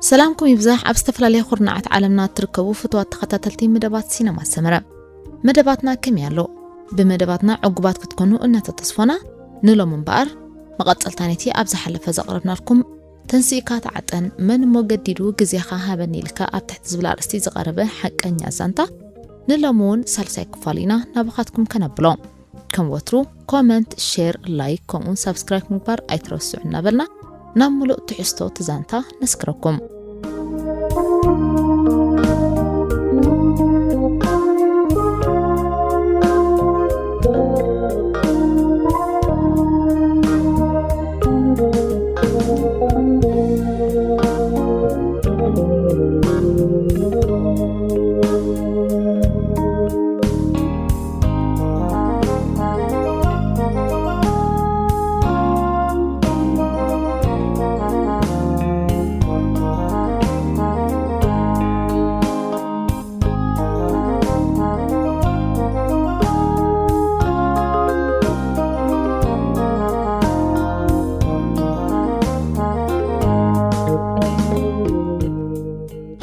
ሰላምኩም ይብዛሕ። ኣብ ዝተፈላለየ ኩርናዓት ዓለምና እትርከቡ ፍትዋት ተኸታተልቲ መደባት ሲነማ ሰመረ፣ መደባትና ከመይ ኣሎ? ብመደባትና ዕጉባት ክትኮኑ እነተተስፎና። ንሎም እምበኣር፣ መቐጸልታ ነቲ ኣብ ዝሓለፈ ዘቕረብናልኩም፣ ተንሲእካ ተዓጠን፣ መን እሞ ገዲዱ ግዜኻ ሃበኒ ኢልካ ኣብ ትሕቲ ዝብል ኣርእስቲ ዝቐረበ ሓቀኛ ዛንታ፣ ንሎም እውን ሳልሳይ ክፋል ኢና ናባኻትኩም ከነብሎ። ከም ወትሩ ኮመንት፣ ሼር፣ ላይክ ከምኡውን ሳብስክራይብ ምግባር ኣይትረስዑ እናበልና፣ ናብ ምሉእ ትሕዝቶ እቲ ዛንታ ነስክረኩም።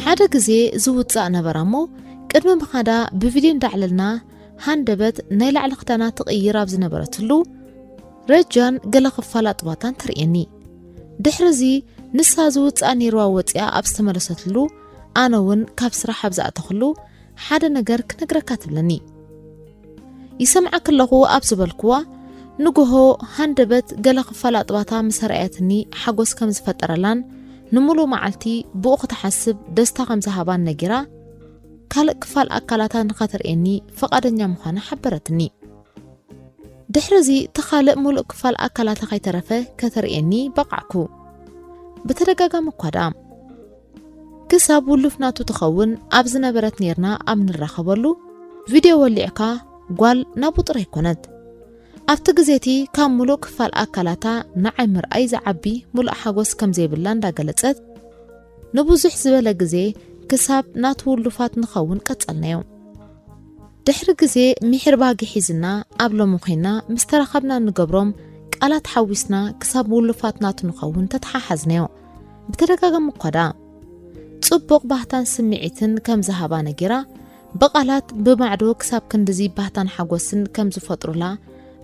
ሓደ ግዜ ዝውጻእ ነበራ እሞ፣ ቅድሚ ምኻዳ ብቪድዮ እንዳዕለልና፣ ሃንደበት ናይ ላዕሊ ክዳና ትቕይር ኣብ ዝነበረትሉ፣ ረጃን ገለ ክፋል ኣጥባታን ተርእየኒ። ድሕሪ እዚ፣ ንሳ ዝውጻእ ነይርዋ ወጺኣ ኣብ ዝተመለሰትሉ፣ ኣነ እውን ካብ ስራሕ ኣብ ዝኣተኽሉ፣ ሓደ ነገር ክነግረካ ትብለኒ። ይሰምዓኪ ኣለኹ ኣብ ዝበልክዋ፣ ንግሆ ሃንደበት ገለ ክፋል ኣጥባታ ምስ ኣርኣየትኒ ሓጎስ ከም ዝፈጠረላን፣ ንምሉእ መዓልቲ ብኡ ክትሓስብ ደስታ ከም ዝሃባን ነጊራ፣ ካልእ ክፋል ኣካላታ ንኸተርእየኒ ፍቓደኛ ምዃና ሓበረትኒ። ድሕሪ እዚ፣ እቲ ካልእ ምሉእ ክፋል ኣካላታ ከይተረፈ ከተርእየኒ በቓዕኩ። ብተደጋጋሚ እኳ ደኣ፣ ክሳብ ውሉፍ ናቱ ትኸውን ኣብ ዝነበረት ኔርና ኣብ ንራኸበሉ፣ ቪድዮ ወሊዕካ ጓል ናብኡ ጥራይ ኣይኮነት። ኣብቲ ግዜ እቲ ካብ ምሉእ ክፋል ኣካላታ ንዓይ ምርኣይ ዝዓቢ ምሉእ ሓጎስ ከም ዘይብላ እንዳገለጸት፣ ንብዙሕ ዝበለ ግዜ ክሳብ ናቱ ውሉፋት ንኸውን ቀጸልናዮ። ድሕሪ ግዜ ምሒር ባህጊ ሒዝና ኣብ ሎሚ ኮይና ምስ ተራኸብና እንገብሮም ቃላት ሓዊስና ክሳብ ውሉፋት ናቱ ንኸውን ተተሓሓዝናዮ። ብተደጋጋሚ እኳ ደኣ ጽቡቕ ባህታን ስምዒትን ከም ዝሃባ ነጊራ፣ ብቓላት ብማዕዶ ክሳብ ክንድዚ ባህታን ሓጎስን ከም ዝፈጥሩላ፣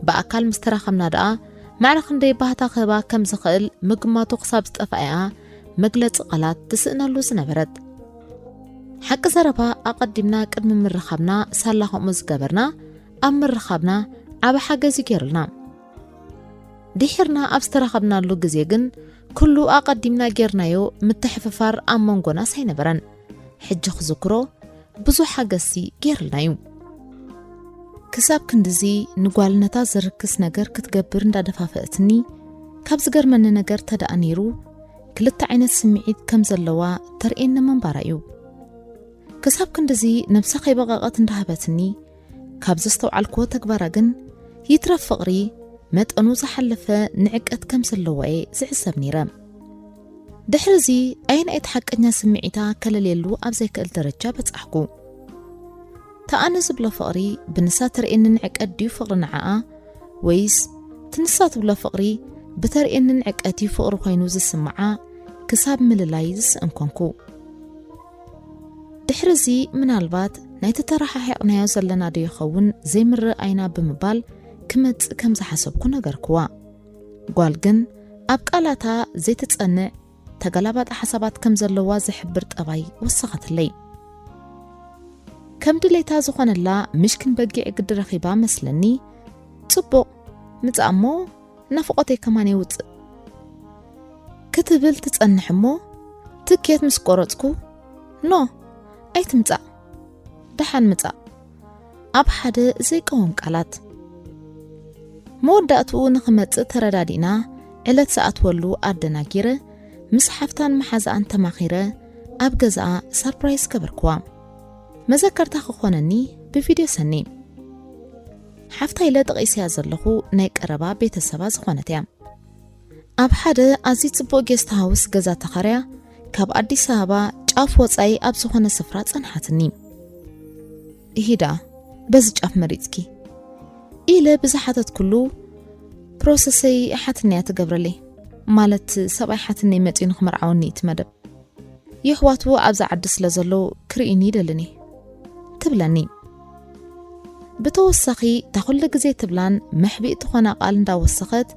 ብኣካል ምስ ተራኸብና ደኣ ማዕረ ክንደይ ባህታ ክህባ ከም ዝኽእል ምግማቱ ክሳብ ዝጠፍኣያ መግለጺ ቃላት ትስእነሉ ዝነበረት። ሓቂ ዘረባ ኣቐዲምና ቅድሚ ምርኻብና ሳላ ከምኡ ዝገበርና፣ ኣብ ምርኻብና ዓቢ ሓገዝ እዩ ገይሩልና። ድሒርና ኣብ ዝተራኸብናሉ ግዜ ግን፣ ኩሉ ኣቐዲምና ጌርናዮ ምትሕፍፋር ኣብ መንጎናስ ኣይነበረን። ሕጂ ክዝክሮ፣ ብዙሕ ሓገዝሲ ገይሩልና እዩ። ክሳብ ክንድዚ ንጓልነታ ዘርክስ ነገር ክትገብር እንዳደፋፈእትኒ፣ ካብ ዝገርመኒ ነገር ተደኣ ነይሩ፣ ክልተ ዓይነት ስምዒት ከም ዘለዋ ተርእየኒ ምንባራ እዩ። ክሳብ ክንድዚ ነብሳ ከይበቐቐት እንዳሃበትኒ፣ ካብ ዘስተውዓልክዎ ተግባራ ግን፣ ይትረፍ ፍቕሪ፣ መጠኑ ዝሓለፈ ንዕቀት ከም ዘለዎ እየ ዝዕዘብ ነይረ። ድሕሪ እዚ፣ ኣየናይ እቲ ሓቀኛ ስምዒታ ከለልየሉ ኣብ ዘይክእል ደረጃ በጻሕኩ። እቲ ኣነ ዝብሎ ፍቕሪ፣ ብንሳ ተርእየኒ ንዕቀት ድዩ ፍቕሪ ንዓኣ? ወይስ፣ እቲ ንሳ ትብሎ ፍቕሪ፣ ብተርእየኒ ንዕቀት እዩ ፍቕሪ ኮይኑ ዝስምዓ፣ ክሳብ ምልላይ ዝስእን ኮንኩ። ድሕሪ እዚ፣ ምናልባት ናይቲ ተረሓሒቕናዮ ዘለና ዶ ይኸውን ዘይምርኣይና ብምባል ክመጽእ ከም ዝሓሰብኩ ነገርክዋ። ጓል ግን ኣብ ቃላታ ዘይትጸንዕ፣ ተገላባጢ ሓሳባት ከም ዘለዋ ዝሕብር ጠባይ ወሰኸትለይ። ከም ድሌታ ዝኾነላ ምሽኪን በጊዕ ግዲ ረኺባ መስለኒ፣ ጽቡቕ፣ ምጻእ እሞ ናፍቖተይ ከማን የውጽእ ክትብል ትጸንሕ እሞ፣ ትኬት ምስ ቆረጽኩ፣ ኖ፣ ኣይትምጻእ፣ ደሓን ምጻእ፣ ኣብ ሓደ ዘይቀውም ቃላት። መወዳእትኡ ንኽመጽእ ተረዳዲእና፣ ዕለት ዝኣትወሉ ኣደናጊረ፣ ምስ ሓፍታን መሓዛኣን ተማኺረ፣ ኣብ ገዛኣ ሰርፕራይዝ ገበርክዋ። መዘከርታ ክኾነኒ ብቪድዮ ሰኒ። ሓፍታ ኢለ ጠቒሰያ ዘለኹ ናይ ቀረባ ቤተሰባ ዝኾነት እያ። ኣብ ሓደ ኣዝዩ ጽቡቕ ጌስት ሃውስ ገዛ ተኻርያ፣ ካብ ኣዲስ ኣበባ ጫፍ ወጻኢ ኣብ ዝኾነ ስፍራ ጸንሓትኒ። ኢሂዳ፣ በዚ ጫፍ መሪጽኪ? ኢለ ብዝሓተትኩሉ፣ ፕሮሰሰይ ሓትነያ ትገብረለይ። ማለት፣ ሰብኣይ ሓትነይ መጺኡ ንኽመርዓወኒ እዩ እቲ መደብ። የሕዋቱ ኣብዛ ዓዲ ስለ ዘለዉ ክርእዩኒ ይደልን እዩ ትብለኒ። ብተወሳኺ እታ ኩሉ ግዜ ትብላን መሕቢእ ትኾና ቃል እንዳወሰኸት፣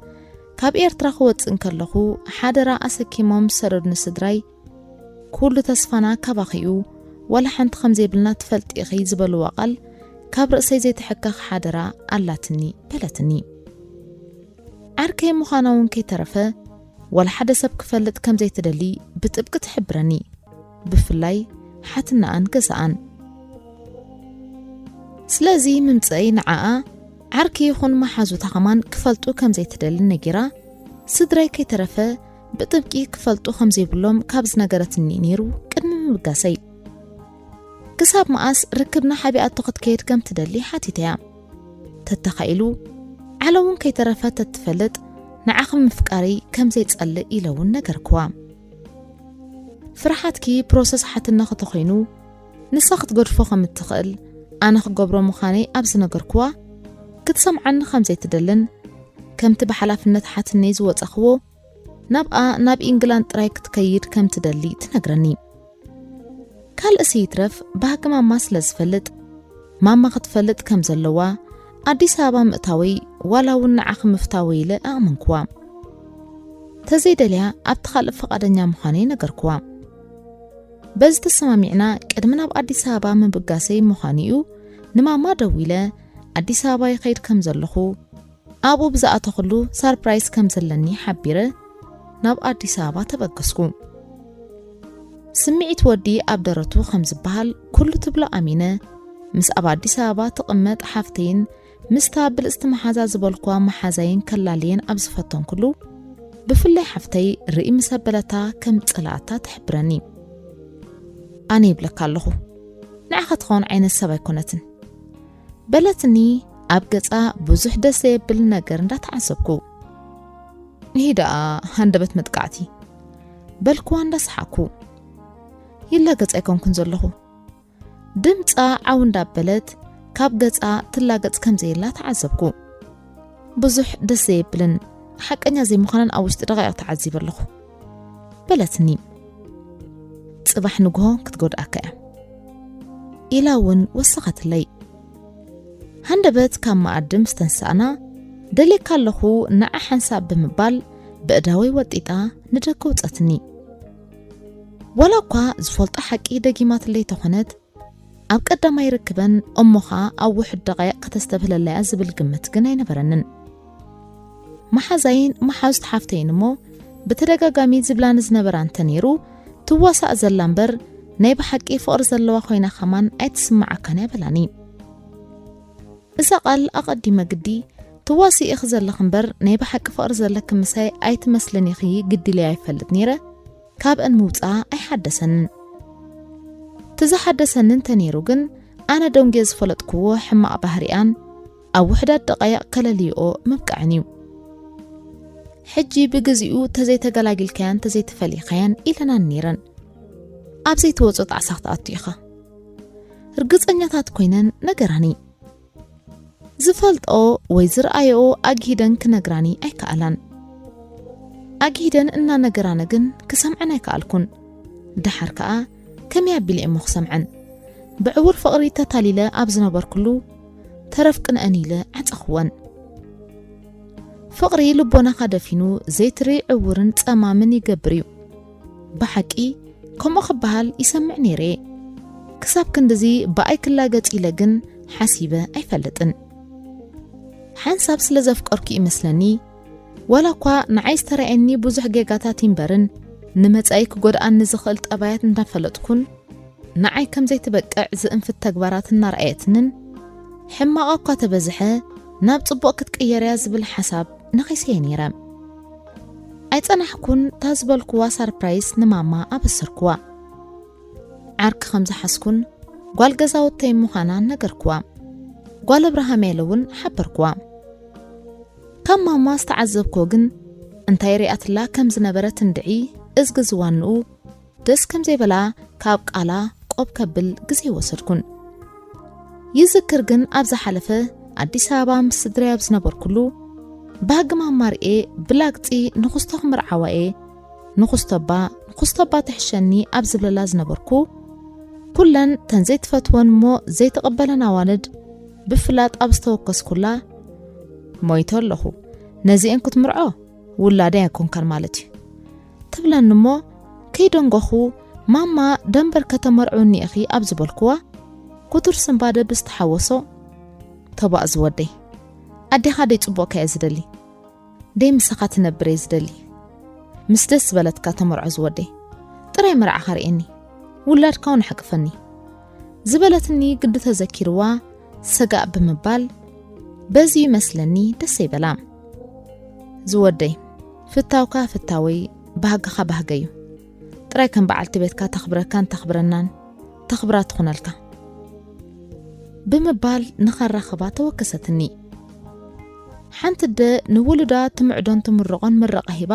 ካብ ኤርትራ ክወጽእ እንከለኹ ሓደራ ኣሰኪሞም ዝሰደዱኒ ስድራይ፣ ኩሉ ተስፋና ካባኺ እዩ፣ ዋላ ሓንቲ ከም ዘይብልና ትፈልጢ ኢኺ ዝበልዋ ቃል ካብ ርእሰይ ዘይትሕከኽ ሓደራ ኣላትኒ በለትኒ። ዓርከይ ምዃና እውን ከይተረፈ ዋላ ሓደ ሰብ ክፈልጥ ከም ዘይትደሊ ብጥብቂ ትሕብረኒ፣ ብፍላይ ሓትናኣን ገዛኣን። ስለዚ ምምጽእይ ንዓኣ ዓርኪ ይኹን መሓዙታ ከማን ክፈልጡ ከም ዘይትደሊ ነጊራ፣ ስድራይ ከይተረፈ ብጥብቂ ክፈልጡ ከም ዘይብሎም ካብ ዝነገረትኒ ነይሩ ቅድሚ ምብጋሰይ። ክሳብ መኣስ ርክብና ሓቢኣቶ ክትከይድ ከም ትደሊ ሓቲተያ። ተተኻኢሉ ዓለም እውን ከይተረፈ ተትፈልጥ ንዓኺ ምፍቃረይ ከም ዘይጸልእ ኢለ እውን ነገርክዋ። ፍርሓትኪ ፕሮሰስ ሓትነኺ ተኾይኑ ንሳ ክትገድፎ ከም እትኽእል ኣነ ክገብሮ ምዃነይ ኣብ ዝነገርክዋ፣ ክትሰምዓኒ ከም ዘይትደልን ከምቲ ብሓላፍነት ሓትነይ ዝወጸኽዎ ናብኣ ናብ ኢንግላንድ ጥራይ ክትከይድ ከም ትደሊ ትነግረኒ። ካልእሲ ይትረፍ ባህጊ ማማ ስለ ዝፈልጥ፣ ማማ ክትፈልጥ ከም ዘለዋ፣ ኣዲስ ኣበባ ምእታወይ ዋላ እውን ንዓኺ ምፍታወይ ኢለ ኣእመንክዋ። ተዘይደልያ ኣብቲ ካልእ ፈቓደኛ ምዃነይ ነገርክዋ። በዚ ተሰማሚዕና ቅድሚ ናብ ኣዲስ ኣበባ ምብጋሰይ ምዃኑ እዩ ንማማ ደዊለ ኣዲስ ኣበባ ይኸይድ ከም ዘለኹ ኣብኡ ብዝኣተኹሉ ሳርፕራይዝ ከም ዘለኒ ሓቢረ ናብ ኣዲስ ኣበባ ተበገስኩ። ስምዒት ወዲ ኣብ ደረቱ ከም ዝበሃል ኩሉ ትብሎ ኣሚነ ምስ ኣብ ኣዲስ ኣበባ ትቕመጥ ሓፍተይን ምስታ ብልጽቲ መሓዛ ዝበልኳ መሓዛይን ከላልየን ኣብ ዝፈተንኩሉ ብፍላይ ሓፍተይ ርኢ ምስ ኣበለታ ከም ጸላእታ ትሕብረኒ። ኣነ ይብለካ ኣለኹ ንዓኻ ትኸውን ዓይነት ሰብ ኣይኮነትን በለትኒ ኣብ ገጻ ብዙሕ ደስ ዘየብል ነገር እንዳተዓዘብኩ። ይህ ደኣ ሃንደበት መጥቃዕቲ በልኩዋ እንዳሰሓኩ። ይላገጽ ኣይኮንኩን ዘለኹ ድምጻ ዓው እንዳበለት ካብ ገጻ ትላገጽ ከም ዘየላ ተዓዘብኩ። ብዙሕ ደስ ዘየብልን ሓቀኛ ዘይምዃናን ኣብ ውሽጢ ደቂቕ ተዓዚበ ኣለኹ በለትኒ። ጽባሕ ንግሆ ክትጎድኣካ እያ ኢላ እውን ወሰኸትለይ። ሃንደበት ካብ መኣዲ ምስ ተንሳእና ደልየካ ኣለኹ ንዓ ሓንሳብ ብምባል ብእዳወይ ወጢጣ ንደገ ውጸትኒ። ዋላ እኳ ዝፈልጦ ሓቂ ደጊማትለይ ተኾነት ኣብ ቀዳማይ ርክበን እሞኻ ኣብ ውሑድ ደቓይቕ ከተስተብህለላያ ዝብል ግምት ግን ኣይነበረንን። መሓዛይን መሓዙት ሓፍተይን እሞ ብተደጋጋሚ ዝብላኒ ዝነበራ እንተነይሩ ትዋሳእ ዘላ እምበር ናይ ብሓቂ ፍቕሪ ዘለዋ ኮይና ከማን ኣይትስምዓካን እያ በላኒ። እዛ ቃል ኣቐዲመ ግዲ ትዋስኢ ኢኺ ዘለኺ እምበር ናይ ብሓቂ ፍቕሪ ዘለኪ ምሳይ ኣይትመስልን ኢኺ ግዲ ኢለያ ይፈልጥ ነይረ። ካብአን ምውፃኣ ኣይሓደሰንን። ትዝሓደሰኒ እንተነይሩ ግን ኣነ ደንጉየ ዝፈለጥክዎ ሕማቕ ባህሪኣን ኣብ ውሕዳት ደቃይቕ ከለልይኦ ምብቅዐን እዩ። ሕጂ ብግዚኡ ተዘይተገላጊልካያን ተዘይተፈሊኻያን ኢለናን ነይረን። ኣብ ዘይትወጾ ጣዕሳ ክትኣቱ ኢኻ። ርግጸኛታት ኮይነን ነገራኒ። ዝፈልጦ ወይ ዝረኣየኦ ኣግሂደን ክነግራኒ ኣይከኣላን። ኣግሂደን እናነገራነ ግን ክሰምዐን ኣይከኣልኩን። ደሓር ከኣ ከመይ ኣቢለ እሞ ክሰምዐን? ብዕውር ፍቕሪ ተታሊለ ኣብ ዝነበርኩሉ ተረፍ ቅንአን ኢለ ዓጸኽወን። ፍቕሪ ልቦናኻ ደፊኑ ዘይትርኢ ዕውርን ጸማምን ይገብር እዩ። ብሓቂ ከምኡ ክበሃል ይሰምዕ ነይረ። ክሳብ ክንድዚ ብኣይ ክላገጽ ኢለ ግን ሓሲበ ኣይፈልጥን። ሓንሳብ ስለ ዘፍቀርኩ ይመስለኒ፣ ዋላ እኳ ንዓይ ዝተራእየኒ ብዙሕ ጌጋታት ይንበርን ንመጻኢ ክጎድኣኒ ዝኽእል ጠባያት እንዳፈለጥኩን ንዓይ ከም ዘይትበቅዕ ዝእንፍት ተግባራት እናረኣየትንን ሕማቓ እኳ ተበዝሐ ናብ ጽቡቕ ክትቅየር እያ ዝብል ሓሳብ ነኺሰየ ነይረ። ኣይጸናሕኩን እታ ዝበልክዋ ሳርፕራይዝ ንማማ ኣበሰርክዋ። ዓርኪ ከም ዝሓዝኩን ጓል ገዛውተይ ምዃናን ነገርክዋ። ጓል ኣብርሃም ያለ እውን ሓበርክዋ። ካብ ማማ ዝተዓዘብክዎ ግን እንታይ ሪኣትላ ከም ዝነበረት እንድዒ እዝጊ ዝዋንኡ ደስ ከም ዘይበላ ካብ ቃላ ቆብ ከብል ግዜ ወሰድኩን። ይዝክር ግን ኣብ ዝሓለፈ ኣዲስ ኣበባ ምስ ስድራይ ኣብ ዝነበርኩሉ ባህጊ ማማ ርኤ ብላግጺ ንኹስቶ ክምርዓዋ እየ ንኹስቶባ ኩስቶባ ትሕሸኒ ኣብ ዝብለላ ዝነበርኩ፣ ኩለን ተን ዘይትፈትወን እሞ ዘይትቕበለን ኣዋልድ ብፍላጥ ኣብ ዝተወከስኩላ፣ ሞይተ ኣለኹ፣ ነዚኤን ክትምርዖ ውላደይ ኣይኮንካን ማለት እዩ፣ ትብለኒ እሞ፣ ከይደንጎኹ፣ ማማ ደንበር ከተመርዑኒ ኢኺ ኣብ ዝበልኩዋ፣ ኩቱር ስንባደ ብዝተሓወሶ፣ ተባእ ዝወደይ፣ ኣዴኻ ደይ ጽቡቕካ እየ ዝደሊ፣ ደይ ምሳኻ ትነብር እየ ዝደሊ፣ ምስ ደስ ዝበለትካ ተመርዖ ዝወደይ፣ ጥራይ መርዓኻ ርእየኒ፣ ውላድካ እውን ኣሕቅፈኒ፣ ዝበለትኒ ግዲ ተዘኪርዋ፣ ሰጋእ ብምባል፣ በዚ ይመስለኒ ደስ ይበላ። ዝወደይ፣ ፍታውካ ፍታወይ፣ ባህግኻ ባህገይ እዩ። ጥራይ ከም በዓልቲ ቤትካ ተኽብረካን ተኽብረናን፣ ተኽብራ ትኹነልካ። ብምባል ንኸራኽባ ተወከሰትኒ። ሓንቲ ኣደ ንውሉዳ ትምዕዶን ትምርቖን ምረቓ ሂባ፣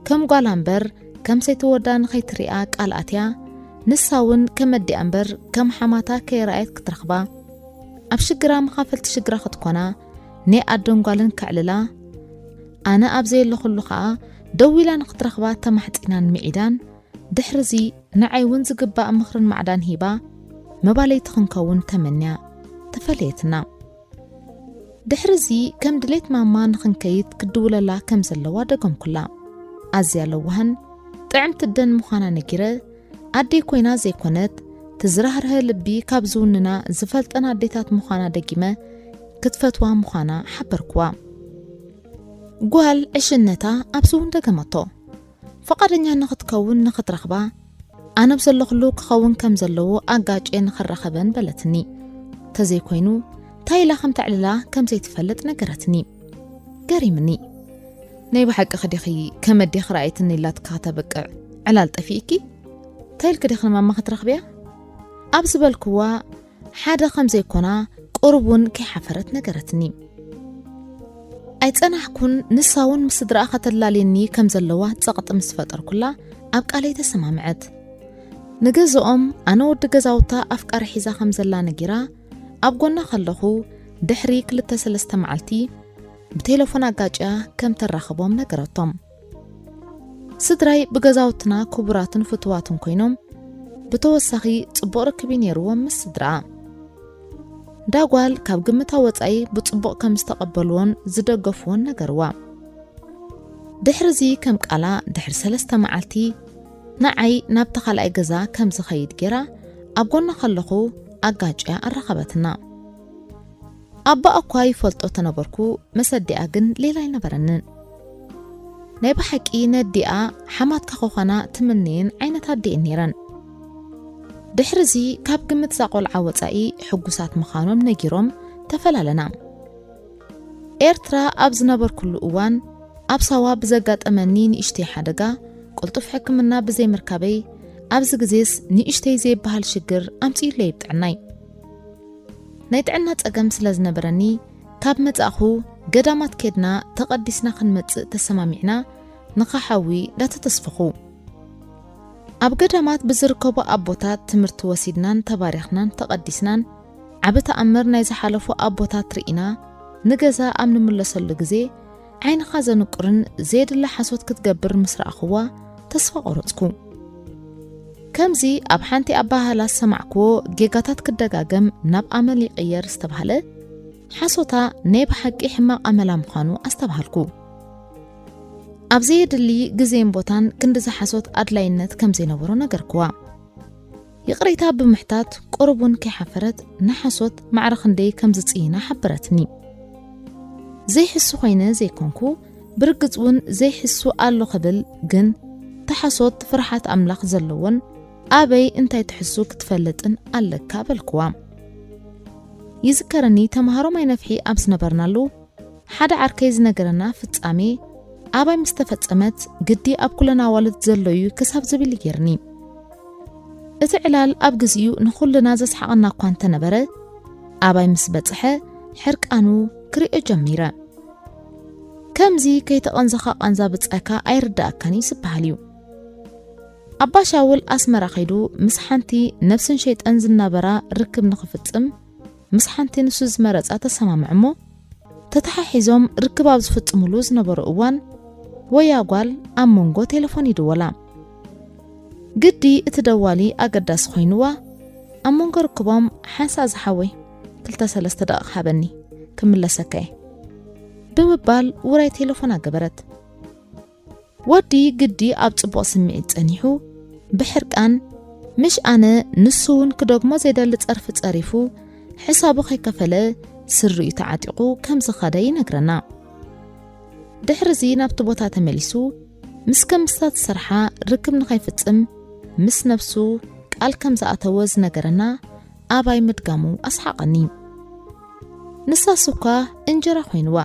ከም ጓላ እምበር ከም ሰይቲ ወዳ ንኸይትሪኣ ቃል ኣትያ፣ ንሳ እውን ከም ኣዲኣ እምበር ከም ሓማታ ከይረኣየት ክትረኽባ፣ ኣብ ሽግራ መኻፈልቲ ሽግራ ክትኮና፣ ናይ ኣደን ጓልን ከዕልላ፣ ኣነ ኣብ ዘየለኹሉ ኸኣ ደዊላ ንኽትረኽባ ተማሕጺናን ምዒዳን፣ ድሕርዚ ንዓይ እውን ዝግባእ ምኽርን ማዕዳን ሂባ፣ መባለይቲ ክንከውን ተመንያ ተፈለየትና። ድሕርዚ ከም ድሌት ማማ ንኽንከይድ ክድውለላ ከም ዘለዋ ደገምኩላ። ኣዝያ ለዋህን ጥዕምቲ ኣደን ምዃና ነጊረ፣ ኣደይ ኮይና ዘይኮነት፣ ትዝራህርሀ ልቢ ካብ ዝውንና ዝፈልጠን ኣዴታት ምዃና ደጊመ ክትፈትዋ ምዃና ሓበርኩዋ። ጓል ዕሽነታ ኣብዚ እውን ደገመቶ። ፍቓደኛ ንኽትከውን ንኽትረኽባ፣ ኣነ ኣብ ዘለኹሉ ክኸውን ከም ዘለዎ ኣጋጭየ ንኽራኸበን በለትኒ። ተዘይኮይኑ፣ ታይ ኢላ ከም ተዕልላ ከም ዘይትፈልጥ ነገረትኒ። ገሪምኒ። ናይ ብሓቂ ኸዲኺ ከም ኣዴኺ ረኣይትኒ ኢላትካ ከተብቅዕ ዕላል ጠፊእኪ? ታይ ኢልኪ ዲኺ ንማማ ክትረኽብያ? ኣብ ዝበልክዋ፣ ሓደ ከም ዘይኮና ቁሩብ እውን ከይሓፈረት ነገረትኒ። ኣይጸናሕኩን፣ ንሳ እውን ምስ ስድራኣ ከተላልየኒ ከም ዘለዋ ጸቕጢ ምስ ፈጠርኩላ፣ ኣብ ቃለይ ተሰማምዐት። ንገዝኦም ኣነ ወዲ ገዛውታ ኣፍቃሪ ሒዛ ከም ዘላ ነጊራ፣ ኣብ ጎና ከለኹ ድሕሪ ክልተ ሰለስተ መዓልቲ ብቴለፎን ኣጋጭያ ከም ተራኽቦም ነገረቶም። ስድራይ ብገዛውትና ክቡራትን ፍቱዋትን ኮይኖም፣ ብተወሳኺ ጽቡቕ ርክብ እዩ ነይርዎም ምስ ስድራኣ። ዳጓል ካብ ግምታ ወጻኢ ብጽቡቕ ከም ዝተቐበልዎን ዝደገፍዎን ነገርዋ። ድሕርዚ ከም ቃላ ድሕሪ ሰለስተ መዓልቲ ንዓይ ናብቲ ካልኣይ ገዛ ከም ዝኸይድ ጌራ ኣብ ጎና ከለኹ ኣጋጭያ ኣራኸበትና። ኣባኣ እኳ ይፈልጦ ተነበርኩ፣ መሰዲኣ ግን ሌላ ኣይነበረንን። ናይ ብሓቂ ነዲኣ ሓማትካ ክኾና ትምነየን ዓይነት ኣደ እየን ነይረን። ድሕርዚ ካብ ግምት እዛ ቆልዓ ወጻኢ ሕጉሳት ምዃኖም ነጊሮም ተፈላለና። ኤርትራ ኣብ ዝነበርኩሉ እዋን ኣብ ሳዋ ብዘጋጠመኒ ንእሽተይ ሓደጋ ቅልጡፍ ሕክምና ብዘይምርካበይ ኣብዚ ግዜስ ንእሽተይ ዘይበሃል ሽግር ኣምጺኡለይ ብጥዕናይ። ናይ ጥዕና ጸገም ስለ ዝነበረኒ ካብ መጻእኹ ገዳማት ኬድና ተቐዲስና ክንመጽእ ተሰማሚዕና ንኻሓዊ ዳተተስፈኹ። ኣብ ገዳማት ብዝርከቡ ኣቦታት ትምህርቲ ወሲድናን ተባሪኽናን ተቐዲስናን ዓቢ ተኣምር ናይ ዝሓለፉ ኣቦታት ርኢና ንገዛ ኣብ ንምለሰሉ ግዜ ዓይንኻ ዘንቁርን ዘየድሊ ሓሶት ክትገብር ምስ ረኣኽዋ ተስፋ ቆረጽኩ። ከምዚ ኣብ ሓንቲ ኣባሃላ ዝሰማዕክዎ ጌጋታት ክደጋገም ናብ ኣመል ይቕየር ዝተባህለ ሓሶታ ናይ ብሓቂ ሕማቕ ኣመላ ምዃኑ ኣስተብሃልኩ። ኣብ ዘየድሊ ግዜን ቦታን ክንድዚ ሓሶት ኣድላይነት ከም ዘይነበሮ ነገርክዋ። ይቕሬታ ብምሕታት ቁሩብ እውን ከይሓፈረት ንሓሶት ማዕረ ክንደይ ከም ዝጽይና ሓበረትኒ። ዘይሕሱ ኮይነ ዘይኮንኩ፣ ብርግጽ እውን ዘይሕሱ ኣሎ ክብል ግን፣ እቲ ሓሶት ፍርሓት ኣምላኽ ዘለዎን ኣበይ እንታይ ትሕሱ ክትፈልጥን ኣለካ በልክዋ። ይዝከረኒ ተምሃሮ ማይ ነፍሒ ኣብ ዝነበርናሉ ሓደ ዓርከይ ዝነገረና ፍጻሜ ኣባይ ምስ ተፈጸመት ግዲ ኣብ ኩለን ኣዋልድ ዘሎ እዩ ክሳብ ዝብል ይገርኒ። እቲ ዕላል ኣብ ግዚኡ ንኹልና ዘስሓቐና እኳ እንተነበረ፣ ኣባይ ምስ በጽሐ ሕርቃኑ ክርእዮ ጀሚረ። ከምዚ ከይተቐንዘኻ ቃንዛ ብጻይካ ኣይርዳእካን እዩ ዝበሃል እዩ። ኣባ ሻውል ኣስመራ ከይዱ ምስ ሓንቲ ነብስን ሸይጠን ዝናበራ ርክብ ንኽፍጽም ምስ ሓንቲ ንሱ ዝመረጻ ተሰማምዕ እሞ፣ ተተሓሒዞም ርክብ ኣብ ዝፍጽምሉ ዝነበሩ እዋን፣ ወያ ጓል ኣብ መንጎ ቴሌፎን ይድወላ። ግዲ እቲ ደዋሊ ኣገዳሲ ኮይንዋ፣ ኣብ መንጎ ርክቦም ሓንሳእ ዝሓወይ ክልተ ሰለስተ ደቂቕ ሃበኒ፣ ክምለሰካ እየ ብምባል ውራይ ቴሌፎን ኣገበረት። ወዲ ግዲ ኣብ ጽቡቕ ስምዒት ጸኒሑ፣ ብሕርቃን፣ ምሽ ኣነ፣ ንሱ እውን ክደግሞ ዘይደሊ ጸርፊ ጸሪፉ፣ ሕሳቡ ከይከፈለ ስሪኡ ተዓጢቑ ከም ዝኸደ ይነግረና። ድሕሪ እዚ ናብቲ ቦታ ተመሊሱ፣ ምስ ከምስታት ዝሰርሓ ርክብ ንኸይፍጽም ምስ ነብሱ ቃል ከም ዝኣተወ ዝነገረና ኣባይ ምድጋሙ ኣስሓቐኒ። ንሳስ እኳ እንጀራ ኮይንዋ፣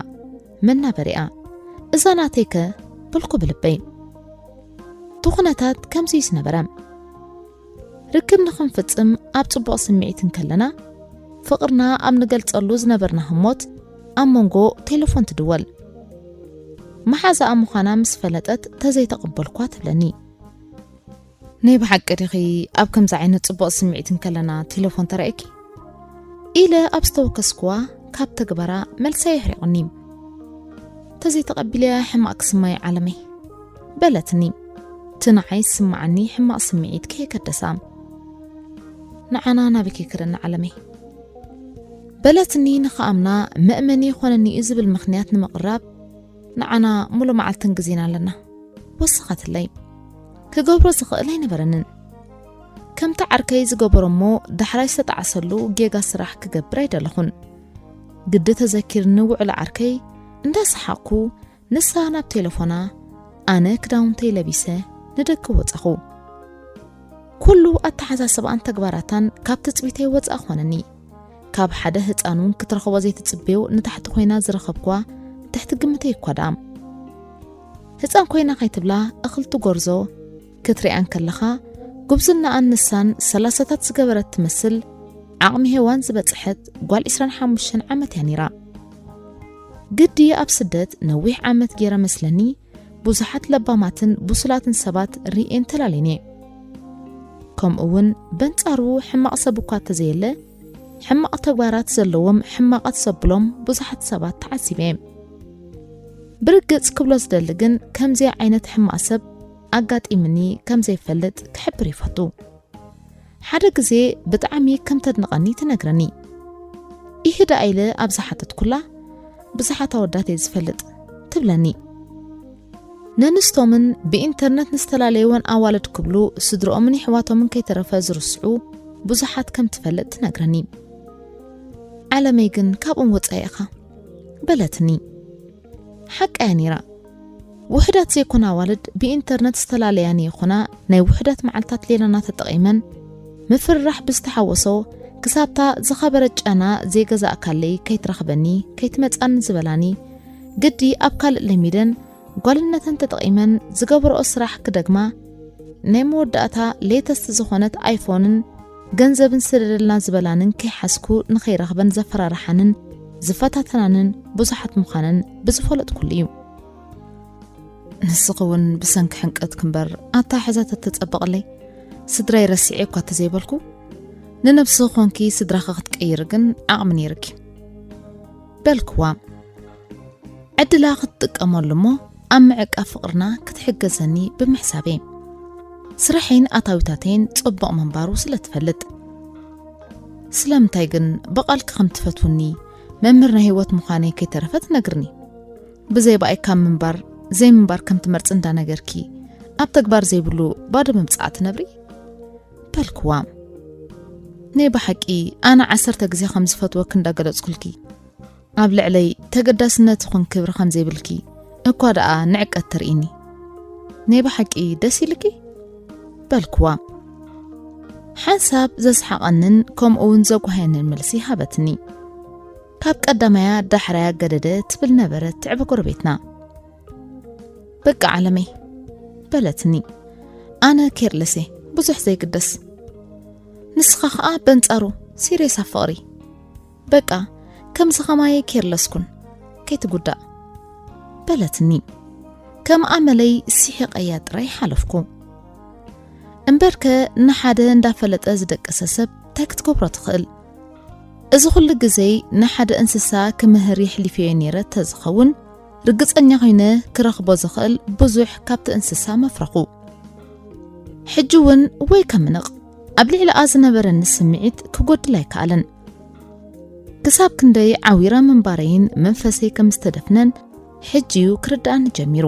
መናበሪኣ፣ እዛ ናተይከ በልኩ ብልበይ። እቲ ኩነታት ከምዚ እዩ ዝነበረ። ርክብ ንኽንፍጽም ኣብ ጽቡቕ ስምዒት እንከለና፣ ፍቕርና ኣብ ንገልጸሉ ዝነበርና ህሞት ኣብ መንጎ ቴሌፎን ትድወል። መሓዛኣ ምዃና ምስ ፈለጠት ተዘይተቐበልኳ ትብለኒ። ናይ ብሓቂ ዲኺ ኣብ ከምዚ ዓይነት ጽቡቕ ስምዒት እንከለና ቴሌፎን ተራእየኪ? ኢለ ኣብ ዝተወከስኩዋ ካብ ተግባራ መልሳ የሕሪቑኒ። ተዘይተቐቢለያ ሕማቕ ክስማይ ዓለመይ በለትኒ። እቲ ንዓይ ዝስምዓኒ ሕማቕ ስምዒት ከየገደሳ። ንዓና ናበይ ከይከደና ዓለመይ በለትኒ። ንኽኣምና መእመኒ ይኾነኒ እዩ ዝብል ምኽንያት ንምቕራብ ንዓና ሙሉ መዓልትን ግዜን ኣለና። ወሰኸትለይ። ክገብሮ ዝኽእል ኣይነበረንን። ከምቲ ዓርከይ ዝገበሮ እሞ ዳሕራይ ዝተጣዕሰሉ ጌጋ ስራሕ ክገብር ኣይደለኹን። ግዲ ተዘኪርኒ ውዕሎ ዓርከይ እንዳሰሓቕኩ ንሳ ናብ ቴሌፎና ኣነ ክዳውንተይ ለቢሰ ንደገ ወጻኹ። ኩሉ ኣተሓሳስባኣን ተግባራታን ካብ ትጽቢተይ ወጻእ ኾነኒ። ካብ ሓደ ህጻን እውን ክትረኽቦ ዘይትጽበዮ ንታሕቲ ኮይና ዝረኸብኳ ትሕቲ ግምተይ እኳ ደኣ። ህጻን ኮይና ከይትብላ እኽልቲ ጎርዞ ክትሪኣ እንከለኻ፣ ጉብዝናኣን ንሳን ሰላሳታት ዝገበረት ትመስል፣ ዓቕሚ ሄዋን ዝበጽሐት ጓል ዕስራን ሓሙሽተን ዓመት እያ ነይራ። ግዲ ኣብ ስደት ነዊሕ ዓመት ገይረ መስለኒ፣ ብዙሓት ለባማትን ብሱላትን ሰባት ርእየን ተላልየን እየ። ከምኡ እውን በንጻሩ ሕማቕ ሰብ እኳ ተዘየለ፣ ሕማቕ ተግባራት ዘለዎም ሕማቓት ዘብሎም ብዙሓት ሰባት ተዓዚበ እየ። ብርግጽ ክብሎ ዝደሊ ግን ከምዚ ዓይነት ሕማቕ ሰብ ኣጋጢምኒ ከም ዘይፈልጥ ክሕብር ይፈቱ። ሓደ ግዜ ብጣዕሚ ከም ተድንቐኒ ትነግረኒ። ኢሂ ደኣ ኢለ ኣብ ዝሓተትኩላ፣ ብዙሓት ኣወዳት እየ ዝፈልጥ ትብለኒ። ነንስቶምን ብኢንተርነት ንዝተላለየወን ኣዋልድ ክብሉ ስድርኦምን የሕዋቶምን ከይተረፈ ዝርስዑ ብዙሓት ከም ትፈልጥ ትነግረኒ። ዓለመይ ግን ካብኦም ወጻኢ ኢኻ በለትኒ። ሓቃ እያ ነይራ። ውሑዳት ዘይኮና ኣዋልድ ብኢንተርነት ዝተፈላለያን ይኹና ናይ ውሑዳት መዓልታት ሌላና ተጠቒመን ምፍርራሕ ብዝተሓወሶ ክሳብታ ዝኸበረ ጫና ዘይገዛእካለይ ከይትረኽበኒ ከይትመጻኒ ዝበላኒ ግዲ ኣብ ካልእ ለሚደን ጓልነተን ተጠቒመን ዝገብረኦ ስራሕ ክደግማ ናይ መወዳእታ ሌተስት ዝኾነት ኣይፎንን ገንዘብን ስደደልና ዝበላንን ከይሓዝኩ ንኸይረኽበን ዘፈራርሓንን ዝፈታተናንን ብዙሓት ምዃነን ብዝፈለጥኩሉ እዩ። ንስኺ እውን ብሰንኪ ሕንቀትኪ እምበር ኣተሓሕዛ ተተጸበቕለይ፣ ስድራይ ረሲዐ እኳ ተዘይበልኩ፣ ንነብስኺ ኮንኪ ስድራኺ ክትቅይሪ ግን ዓቕሚ ነይርኪ በልክዋ። ዕድላ ክትጥቀመሉ እሞ ኣብ ምዕቃብ ፍቕርና ክትሕገዘኒ ብምሕሳበይ፣ ስራሐይን ኣታዊታተይን ጽቡቕ ምንባሩ ስለ ትፈልጥ። ስለምንታይ ግን ብቓልኪ ከም ትፈትውኒ፣ መምህር ናይ ህይወት ምዃነይ ከይተረፈ ትነግርኒ? ብዘይ ብኣይ ካብ ምንባር ዘይምንባር ከም ትመርጺ እንዳነገርኪ፣ ኣብ ተግባር ዘይብሉ ባዶ ምምጻእ ትነብሪ? በልክዋ። ናይ ብሓቂ ኣነ ዓሰርተ ግዜ ከም ዝፈትወኪ እንዳገለጽኩልኪ፣ ኣብ ልዕለይ ተገዳስነት ይኹን ክብሪ ከም ዘይብልኪ እኳ ደኣ ንዕቀት ተርእይኒ። ናይ ብሓቂ ደስ ኢልኪ? በልክዋ። ሓንሳብ ዘስሓቐንን ከምኡ እውን ዘጓህየንን መልሲ ሃበትኒ። ካብ ቀዳማያ ዳሕራያ ገደደ ትብል ነበረት ትዕበ ጎረቤትና። በቃ ዓለመይ በለትኒ። ኣነ ኬርለስ እየ፣ ብዙሕ ዘይግደስ። ንስኻ ኸኣ በንጻሩ ሲሪየስ ኣብ ፍቕሪ። በቃ ከምዚ ኸማየ ኬርለስ ኩን፣ ከይትጉዳእ በለትኒ። ከም ኣመለይ ስሒቐያ ጥራይ ሓለፍኩ። እምበርከ ንሓደ እንዳፈለጠ ዝደቀሰ ሰብ እንታይ ክትገብሮ ትኽእል? እዚ ኩሉ ግዜይ ንሓደ እንስሳ ክምህር የሕሊፈዮ ነይረ ተዝኸውን፣ ርግጸኛ ኮይነ ክረኽቦ ዝኽእል ብዙሕ ካብቲ እንስሳ መፍረኹ። ሕጂ እውን ወይ ከምንቕ ኣብ ልዕሊኣ ዝነበረኒ ስምዒት ክጎድል ኣይከኣለን። ክሳብ ክንደይ ዓዊረ ምንባረይን መንፈሰይ ከም ዝተደፍነን ሕጂ እዩ ክርድኣኒ ጀሚሩ።